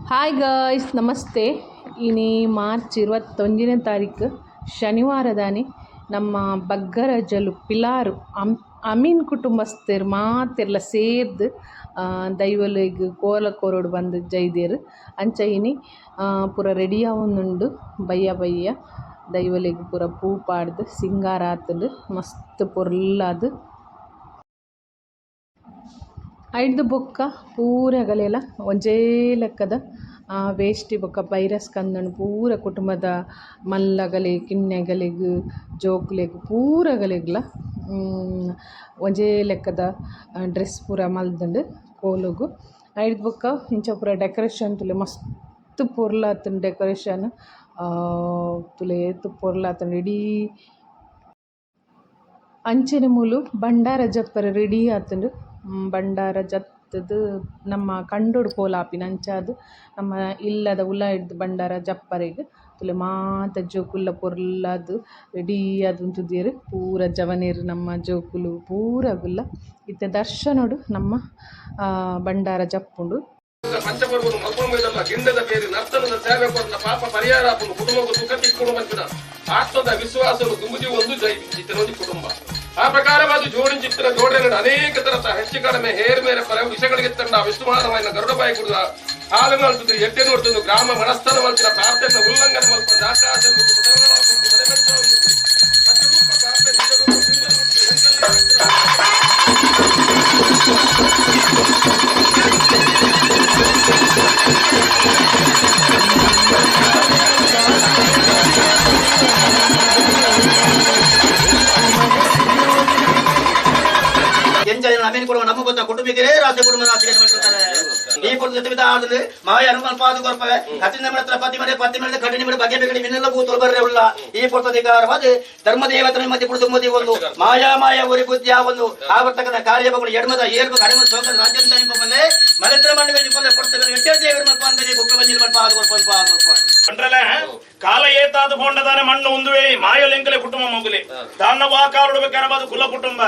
Hi guys, namaste. ಇನಿ ಮಾರ್ಚ್ 21ನೇ ತಾರೀಕು ಶನಿವಾರದಾನಿ ನಮ್ಮ ಬಗ್ಗರಜಲು ಪಿಲಾರು ಅಮೀನ್ ಕುಟುಂಬಸ್ಥೆರ್ ಮಾತೆರ್ಲ ಸೇರ್ದ್ ದೈವೊಲೆಗ್ ಕೋಲ ಕೊರೊಡು ಪಂದ್ ಜೈದೆರ್. ಅಂಚ ಇನಿ ಪೂರ ರೆಡಿ ಆವೊಂದುಂಡು. ಬಯ್ಯ ಬಯ್ಯ ದೈವೊಲೆಗ್ ಪೂರ ಪೂ ಪಾಡ್ದ್ ಸಿಂಗಾರ ಆತುಂಡು ಮಸ್ತ್ ಪೊರ್ಲಾದ್. ಐಡ್ದ್ ಬೊಕ್ಕ ಪೂರ ಅಗಲೆಲ ಒಂಜೇ ಲೆಕ್ಕದ ವೇಷ್ಟಿ ಬೊಕ್ಕ ಬೈರಸ್ ಕಂದನ್ ಪೂರ ಕುಟುಂಬದ ಮಲ್ಲಗಲೆ ಕಿನ್ಯಗಲೆಗ್ ಜೋಕುಲೆಗ್ ಪೂರಗಲೆಗ್ಲ ಒಂಜೇ ಲೆಕ್ಕದ ಡ್ರೆಸ್ಸ್ ಪೂರ ಮಲ್ದ್ಂಡ್ ಕೋಲಗು. ಐಡ್ದ್ ಬೊಕ್ಕ ಇಂಚ ಪೂರ ಡೆಕೊರೇಷನ್ ತೂಲೆ, ಮಸ್ತ್ ಪೊರ್ಲಾತುಂಡು ಡೆಕೊರೇಷನ್. ತೂಲೆ ಏತ್ ಪೊರ್ಲಾತುಂಡು ಇಡೀ. ಅಂಚನೆ ಮೂಲು ಭಂಡಾರ ಜಪ್ಪರೆ ರೆಡಿ ಆತುಂಡು. ಭಂಡಾರ ಜತ್ತ್ ದ್ ನಮ್ಮ ಕಂಡೊಡು ಕೋಲ ಆಪಿನ ಅಂಚಾದ್ ನಮ್ಮ ಇಲ್ಲದ ಉಲಾಯಿಡ್ದ್ ಭಂಡಾರ ಜಪ್ಪರೆಗ್ ತೂಲೆ ಮಾತ ಜೋಕುಲ್ಲ ಪೊರ್ಲಾದ್ ರೆಡಿ ಆದ್ ಉಂತುದೆರ್. ಪೂರ ಜವನೆರ್, ನಮ್ಮ ಜೋಕುಲು ಪೂರಗುಲ್ಲ. ಇತ್ತೆ ದರ್ಶನೊಡು ನಮ್ಮ ಭಂಡಾರ ಜಪ್ಪುಂಡು. ಪಂಚಪರ್ವನು ಮಲ್ಪೊಂಬೈದಲ್ಲ ಗಿಂಡದ ಬೇರಿ ನರ್ತನದ ಸೇವೆ ಕೊರ್ನ ಪಾಪ ಪರಿಹಾರ ಆಪುಂಡು, ಕುಟುಂಬಕ್ಕೆ ಸುಖ ತಿಕ್ಕುಂಡು ಪನ್ಪಿನ ಆತ್ಮದ ವಿಶ್ವಾಸನು ದುಂಬುದಿ ಒಂದು ಜೈ ಇತ್ತಿನ ಕುಟುಂಬ. ಆ ಪ್ರಕಾರವಾದ ಜೋಡಿಂಚಿತ್ತಿನ ಜೋಡಣೆ ಅನೇಕ ತರತ ಹೆಚ್ಚು ಕಡಿಮೆ ಹೇರ್ ಮೇರೆ ಪರ ವಿಷಗಳಿಗೆ ತಂಡ ವಿಷ್ಣುಮಾನವಾಯಿನ ಗರುಡಬಾಯಿ ಕುಡಿದ ಹಾಲು ಮಲ್ತದ್ದು ಎಡ್ಡೆ ನೋಡ್ತದ್ದು ಗ್ರಾಮ ಮನಸ್ಥಾನ ಮಲ್ತಿನ ಪ್ರಾರ್ಥನೆ ಉಲ್ಲಂಘನೆ ಮಲ್ಪ ಆಕಾಶ. ಎಂಜಲಿನ ಅಮೀನ್ ಕುಟುಂಬ ನಮ್ಮ ಗೊತ್ತ ಕುಟುಂಬಿಕರೇ ರಾಸ ಕುಟುಂಬ ರಾಶಿಗೆ ಮಾಡ್ತಾರೆ. ಈ ಪುರ್ತದ ಆದ್ರೆ ಮಾಯ ಅನುಮಾನ ಪಾದು ಕೊರ್ಪವೆ ಕಠಿಣ ಮಡತ್ರ ಪತಿ ಮನೆ ಪತಿ ಮನೆ ಕಠಿಣ ಮನೆ ಬಗೆ ಬೇಗಡಿ ಮಿನ್ನೆಲ್ಲ ಭೂತೋಲ್ ಬರ್ರೆ ಉಲ್ಲ. ಈ ಪುರ್ತಧಿಕಾರವಾದ ಧರ್ಮದೇವತನ ಮಧ್ಯೆ ಪುಡ್ದು ಮದಿ ಒಂದು ಮಾಯಾ ಮಾಯ ಉರಿ ಬುದ್ಧಿ ಒಂದು ಆವರ್ತಕದ ಕಾರ್ಯಗಳು ಎಡಮದ ಏರ್ಬ ಕಡಿಮ ಸೋಕ ರಾಜ್ಯ ಬಂದೆ ಮಲತ್ರ ಮಂಡಳಿ ಕೊಡ್ತಾರೆ ದೇವರು ಮಲ್ಪ ಅಂದ್ರೆ ಗುಪ್ಪ ಬಂದಿಲ್ಲ ಮಲ್ಪ ಆದು ಕೊರ್ಪ ಆದು ಕೊರ್ಪ. ಅಂದ್ರಲ್ಲ ಕಾಲ ಏತಾದ ಪೋಂಡದಾನೆ ಮಣ್ಣು ಒಂದುವೇ ಮಾಯಲೆಂಕಲೆ ಕುಟುಂಬ ಮೊಗುಲಿ ದಾನವಾಕಾರುಡು ಕೆರಬಾದು ಕುಲ ಕುಟುಂಬ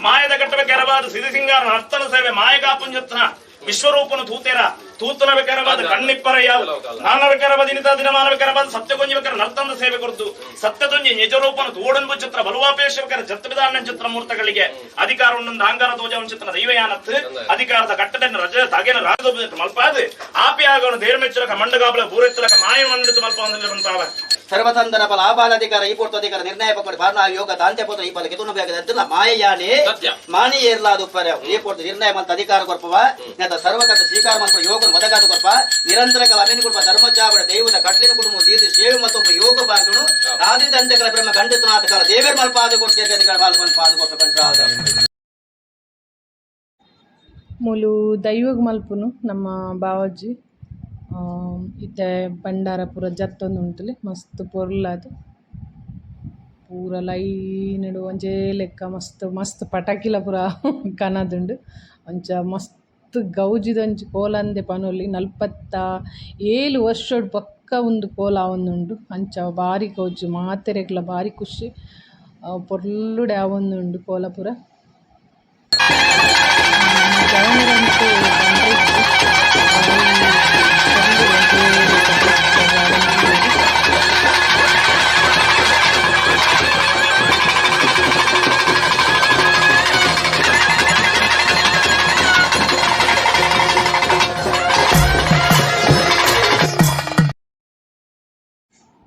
ಮಾಯದ ಕಟ್ಟವೆ ಕೆರಬಾದು ಸಿರಿ ಸಿಂಗಾರ ನರ್ತನ ಸೇವೆ ಮಾಯಗಾಪುಂಜತ್ನ ವಿಶ್ವರೂಪನು ತೂತೆರ ತೂತನ ಕೆರಬಾದ ಕಣ್ಣಿಪ್ಪರ ಯಾವ ನಾನವ ಕೆರಬಾದ ಇನಿತ ದಿನಮಾನವ ಕೆರಬಾದ ಸತ್ಯಗೊಂಜಿ ಬೇಕಾರ ನರ್ತನದ ಸೇವೆ ಕೊರ್ದು ಸತ್ಯದೊಂಜಿ ನಿಜರೂಪನು ತೋಡನ್ಬು ಚಿತ್ರ ಬಲುವಾಪೇಶ ಬೇಕಾರ ಜತ್ವಿಧಾನ ಚಿತ್ರ ಮೂರ್ತಗಳಿಗೆ ಅಧಿಕಾರ ಉನ್ನೊಂದು ಅಹಂಕಾರ ದೋಜ ಚಿತ್ರ ದೈವಯಾನತ್ ಅಧಿಕಾರದ ಕಟ್ಟಡ ರಜ ತಗೆನ ರಾಜ ಮಲ್ಪಾದು ಆಪಿ ಆಗೋನು ದೇರ್ಮೆಚ್ಚರಕ ಮಂಡಗಾಬಲ ಬೂರೆತ್ತಲಕ ಮಾಯ ಮಂಡಿತು ಮಲ್ಪ ಬಂತಾವ. ಸರ್ವತಂದರ ಫಲ ಆಬಾಲಾಧಿಕಾರ ಈ ಪೂರ್ತಾಧಿಕಾರ ನಿರ್ಣಯ ಪಕ್ಕಡಿ ಭಾರಣ ಯೋಗ ತಾಂತ್ಯ ಪೋತ್ರ ಈ ಫಲ ಕಿತುನ ಬೇಕಾದ ಮಾಯಯಾನಿ ಮಾನಿ ಏರ್ಲಾದು ಉಪ್ಪರೆ ಈ ಪೂರ್ತಿ ನಿರ್ಣಯ ಮಂತ ಅಧಿಕಾರ ಕೊರ್ಪವ ನೆತ ಸರ್ವತಂತ್ರ ಸ್ವೀಕಾರ ಮಂತ್ರ ಯೋಗ ಒದಗಾದ ಕೊರ್ಪ ನಿರಂತರ ಕಲ ಅಮೀನ್ ಕುಟುಂಬ ಧರ್ಮಚಾವಡ ದೈವದ ಕಟ್ಲಿನ ಕುಟುಂಬ ದೀರ್ಘ ಸೇವೆ ಮತ್ತು ಯೋಗ ಬಾಂಧನು ಆದಿ ದಂತೆಗಳ ಬ್ರಹ್ಮ ಗಂಡಿತನಾಥ ಕಾಲ ದೇವರ ಮಲ್ಪಾದ ಕೊಡ್ತೇವೆ ಮಲ್ಪಾದ ಕೊರ್ಪ ಕಂಟ್ರಾದ. ಮೂಲು ದೈವಗ್ ಮಲ್ಪುನು ನಮ್ಮ ಬಾವಾಜಿ. ಇತ್ತೆ ಭಂಡಾರ ಪೂರ ಜತ್ತೊಂದು ಉಂತುಲೆ ಮಸ್ತ್ ಪೊರ್ಲಾದ್ ಪೂರ ಲೈನ್ ಡ್ ಒಂಜೇ ಲೆಕ್ಕ ಮಸ್ತ್ ಮಸ್ತ್ ಪಟಾಕಿಲ ಪೂರ ಕನದುಂಡು. ಅಂಚ ಮಸ್ತ್ ಗೌಜಿದಂಚಿ ಕೋಲಂದೆ ಪನೊಲಿ. 47 ವರ್ಷಡ್ ಬೊಕ್ಕ ಉಂದು ಕೋಲ ಆವೊಂದುಂಡು. ಅಂಚ ಬಾರಿ ಗೌಜಿ, ಮಾತೆರೆಗ್ಲ ಬಾರಿ ಖುಷಿ, ಪೊರ್ಲುಡೆ ಆವೊಂದುಂಡು ಕೋಲ ಪೂರ. ನಮ್ಮ ಜವನೆರಂತೂ ಪಂಡ್ರೆ ಇಜ್ಜಿ. ಬಾರಿ ಪೊರ್ಲುಡು ಒಂಜೇ ಲೆಕ್ಕ ಆವೊಂದುಲ್ಲೆರ್.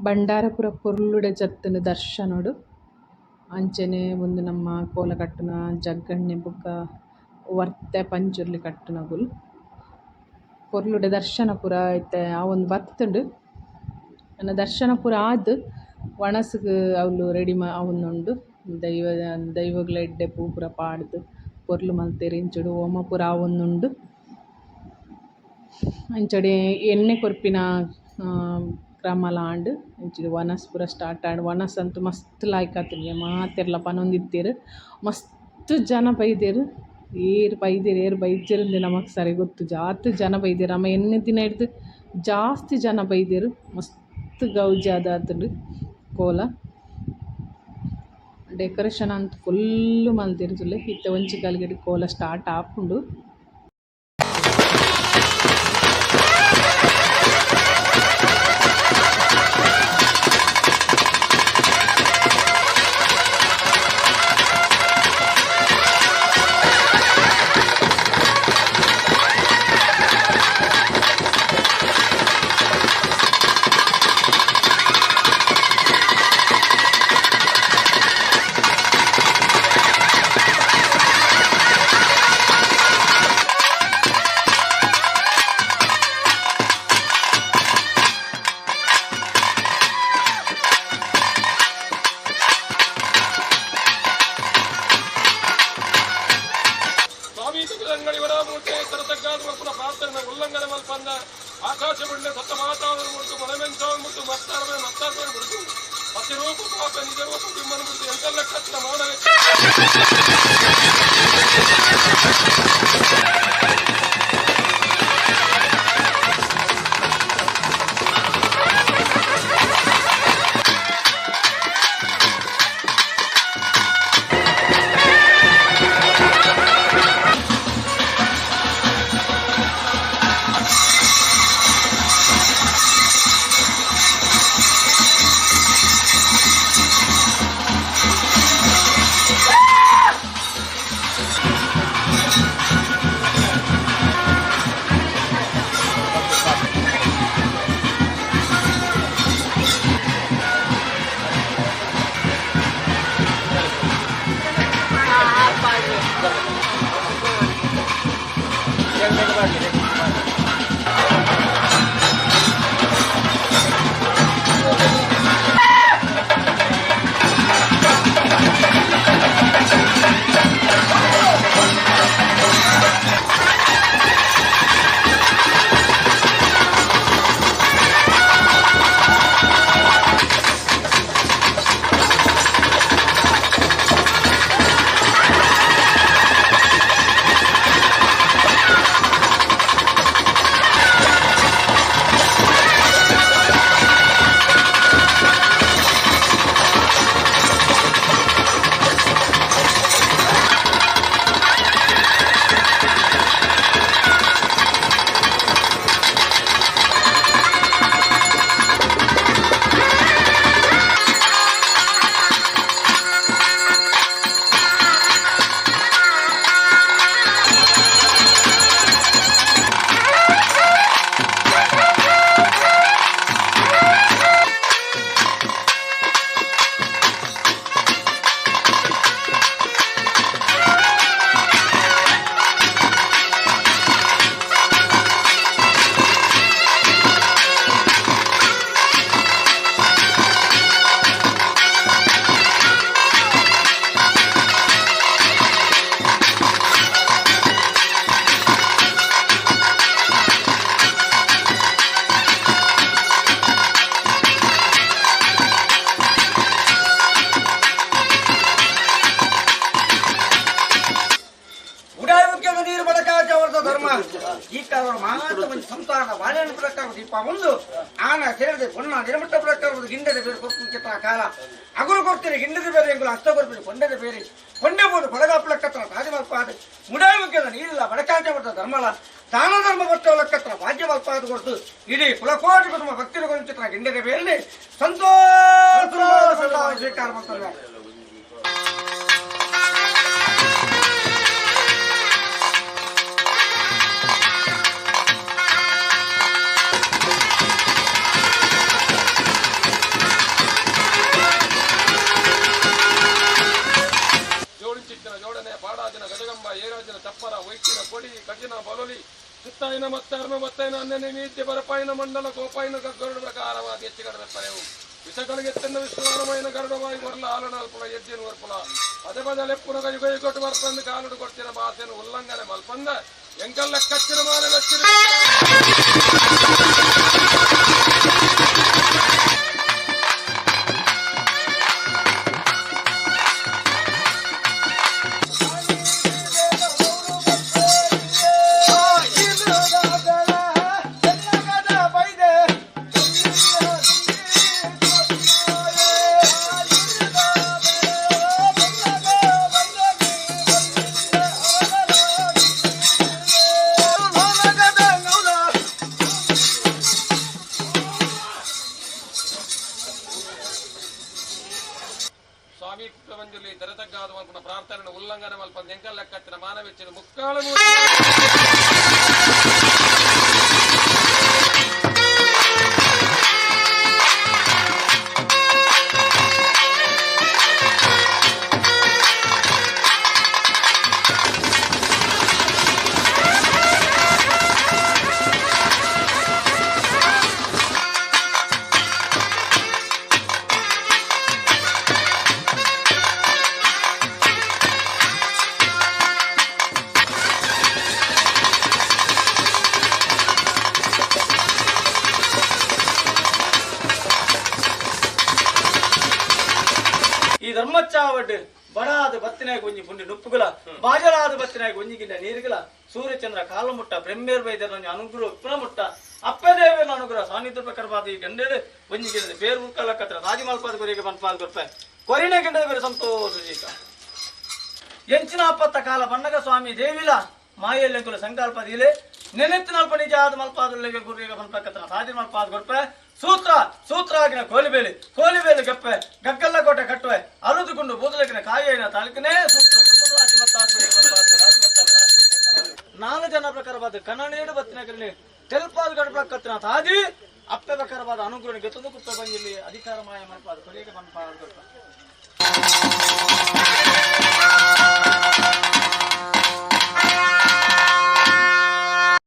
ಭಂಡಾರ ಪೂರ ಪೊರ್ಲುಡೆ ಜತ್ತುಂಡು ದರ್ಶನೊಡು. ಅಂಚನೆ ಉಂದು ನಮ್ಮ ಕೋಲ ಕಟ್ಟುನ ಜಗ್ಗಣ್ಣೆ ಬೊಕ್ಕ ವರ್ತೆ ಪಂಜುರ್ಲಿ ಕಟ್ಟುನಕುಲು. ಪೊರ್ಲುಡೆ ದರ್ಶನ ಪೂರ ಇತ್ತೆ ಆವೊಂದು ಬತ್ತುಂಡು. ನನ ದರ್ಶನ ಪೂರ ಆದ್ ವನಸುಗು ಅವ್ಲು ರೆಡಿ ಆವೊಂದುಂಡು. ದೈವ ದೈವಗ್ಲ ಎಡ್ಡೆ ಪೂ ಪೂರ ಪಾಡ್ದ್ ಪೊರ್ಲು ಮಲ್ತೆರ್. ಇಂಚಿಡ್ ಹೋಮ ಪೂರ ಆವೊಂದುಂಡು. ಅಂಚನೆ ಎಣ್ಣೆ ಕೊರ್ಪಿನ ಕ್ರಮಲ ಆಂಡ್. ಇಂಚಿಡ್ ವನಸ್ ಪೂರ ಸ್ಟಾರ್ಟ್ ಆಂಡ್. ವನಸ್ ಅಂತು ಮಸ್ತ್ ಲಾಯ್ಕ್ ಆತುಂಡು. ಮಾತೆರ್ಲ ಪನೊಂದಿತ್ತೆರ್, ಮಸ್ತ್ ಜನ ಬೈದೆರ್. ಏರ್ ಬೈದೆರ್ ಏರ್ ಬೈಜೆರ್ ಇಂದ್ ನಮಕ್ ಸರಿ ಗೊತ್ತುಜಿ, ಆತ್ ಜನ ಬೈದೆರ್. ನಮ ಎನ್ನಿದಿನೆಡ್ದ್ ಜಾಸ್ತಿ ಜನ ಬೈದೆರ್. ಮಸ್ತ್ ಗೌಜಿ ಆದ್ ಆತುಂಡು ಕೋಲ. ಡೆಕೊರೇಷನ್ ಅಂತು ಫುಲ್ಲ್ ಮಲ್ದೆರ್ ತೂಲೆ. ಇತ್ತೆ ಒಂಜಿ ಗಲಿಗೆಡ್ ಕೋಲ ಸ್ಟಾರ್ಟ್ ಆಪುಂಡು. ರಂಗಡಿ ವರಾಮೂರ್ತಿ ತರತಗ್ಗಾದ ಮಲ್ಪುನ ಪ್ರಾರ್ಥನೆ ಉಲ್ಲಂಘನೆ ಮಲ್ಪಂದ ಆಕಾಶ ಬಿಡ್ಲೆ ಸತ್ತ ವಾತಾವರಣ ಮುಡ್ತು ಮನಮೆಂಚಾವನ್ ಮುಡ್ತು ಮತ್ತಾರಮೆ ಮತ್ತಾರಮೆ ಬಿಡ್ತು ಪ್ರತಿರೂಪ ಪಾಪ ನಿಜರೂಪ ಬಿಮ್ಮನ ಬಿಡ್ತು ಎಂತೆಲ್ಲ ಕತ್ತಿನ ಮಾನವ ಕಾಲ ಅಗುರು ಕೊಡ್ತೀರಿ ಗಿಂಡದ ಬೇರೆ ಎಂಗುಲು ಹಸ್ತ ಕೊಡ್ತೀರಿ ಕೊಂಡದ ಬೇರೆ ಕೊಂಡೆ ಬೋದು ಕೊಳಗಾಪಲಕ್ಕತ್ರ ತಾಜಿ ಮಲ್ಪಾದ ಮುಡಾಯಿ ಮುಖ್ಯದ ನೀರಿಲ್ಲ ಬಡಕಾಂಚ ಬಟ್ಟ ಧರ್ಮಲ ದಾನ ಧರ್ಮ ಬಟ್ಟವಲಕ್ಕತ್ರ ಭಾಗ್ಯ ಮಲ್ಪಾದ ಕೊಡ್ತು ಇಡೀ ಕುಲಕೋಟಿ ಕುಟುಂಬ ಭಕ್ತಿರು ಚಿತ್ರ ಗಿಂಡದ ಬೇರೆ ಸಂತೋಷ ಸ್ವೀಕಾರ ಮಾಡ್ತಾರೆ. ಜೋಡಣೆ ಪಾಡಾದಿನ ಗಜಗಂಬ ಏರಾಜಿನ ಚಪ್ಪರ ವೈಕ್ಕಿನ ಕೊಡಿ ಕಠಿಣ ಬಲೊಲಿ ಸುತ್ತಾಯಿನ ಮತ್ತಾರ್ಮ ಮತ್ತಾಯಿನ ಅನ್ನನೆ ನೀತ್ಯ ಬರಪಾಯಿನ ಮಂಡಲ ಗೋಪಾಯಿನ ಗರುಡ ಪ್ರಕಾರವಾಗಿ ಹೆಚ್ಚುಗಡದ ಪರೆವು ವಿಷಗಳಿಗೆ ವಿಶ್ವಾನಮಯನ ಗರುಡವಾಗಿ ವರ್ಲ ಆಲನಲ್ಪುಲ ಎಜ್ಜಿನ ವರ್ಪುಲ ಪದೇ ಪದ ಲೆಪ್ಪುನಗ ಯುಗ ಯುಗಟು ವರ್ಪಂದು ಕಾಲುಡು ಕೊಡ್ತಿನ ಭಾಷೆಯನ್ನು ಉಲ್ಲಂಘನೆ ಮಲ್ಪಂದ ಎಂಕಲ್ಲ ಕಚ್ಚಿನ ಮಾನ ವೆಚ್ಚಿನ ಪ್ರಾರ್ಥನೆ ಉಲ್ಲಂಘನೆ ಮಲ್ಪ ಎಂಕಲ್ಲ ಮಾನವೆಚ್ಚಿನ ಮುಕ್ಕಾಳು ಆವಡ್ ಬಡಾದ ಬತ್ತಿನಾಗ ಒಂಜಿ ಪುಂಡಿ ನುಪ್ಪುಗುಲ, ಬಾಜಲಾದ ಬತ್ತಿನಾಗ ಒಂಜಿ ಗಿಂಡ ನೀರುಗುಲ, ಸೂರ್ಯಚಂದ್ರ ಕಾಲ ಮುಟ್ಟ, ಬ್ರಹ್ಮೇರ್ ವೈದ್ಯರ ಒಂಜಿ ಅನುಗ್ರಹ ಉಪ್ಪುನ ಮುಟ್ಟ, ಅಪ್ಪದೇವಿನ ಅನುಗ್ರಹ ಸಾನ್ನಿಧ್ಯ ಪ್ರಕಾರವಾದ ಈ ಗಂಡೇಡು ಒಂಜಿ ಗಿಡದ ಬೇರು ಮುಕ್ಕಲಕ್ಕತ್ರ ರಾಜಿ ಮಲ್ಪಾದ ಕೊರಿಗೆ ಪನ್ಪಾದ ಕೊರ್ಪೆ ಕೊರಿನ ಗಿಂಡದ ಬೇರೆ ಸಂತೋಷ ಜೀತ. ಎಂಚಿನ ಅಪ್ಪತ್ತ ಕಾಲ ಬಣ್ಣಗ ಸ್ವಾಮಿ ದೇವಿಲ ಮಾಯಲ್ಲೆಂಕುಲ ಸಂಕಲ್ಪ ದೀಲೆ ನೆನೆತ್ತಿನಲ್ಪ ನಿಜ ಆದ ಮಲ್ಪಾದುಳ್ಳಿಗೆ ಗುರಿಗೆ ಪನ್ಪಕ್ಕತ್ರ ಸಾಧಿ ಮಲ್ಪಾದ ಕೊರ್ಪೆ ಸೂತ್ರ ಸೂತ್ರಾಗಿನ ಕೋಲಿಬೇಲಿ ಕೋಲಿಬೇಲಿ ಗಪ್ಪೆ ಗಗ್ಗಲ್ಲ ಕೋಟೆ ಕಟ್ಟುವೆ ಅರುದುಕೊಂಡು ಬೂದಲಕಿನ ಕಾಯಿನ ತಾಲೂಕಿನೇ ಸೂತ್ರ ಕುಟುಂಬದ ರಾಶಿ ಬತ್ತಾದ ಗುರಿಗೆ ಪನ್ಪಾದ ರಾಶಿ ಬತ್ತಾದ ರಾಶಿ ಬತ್ತಾದ. ನಾಲು ಜನ ಪ್ರಕಾರವಾದ ಕನ್ನಡೇಡು ಬತ್ತಿನ ಕರ್ಣಿ ತೆಲ್ಪಾದ ಗಡಪಕ್ಕತ್ತಿನ ತಾದಿ ಅಪ್ಪೆ ಪ್ರಕಾರವಾದ ಅನುಗ್ರಹ ಗೆತ್ತದು ಕುಪ್ಪೆ ಬಂದಿಲ್ಲಿ ಅಧಿಕಾರ ಮಾಯ ಮಲ್ಪಾದ ಕೊರಿಯಗೆ ಪನ್ಪಾದ ಕೊರ್ಪೆ.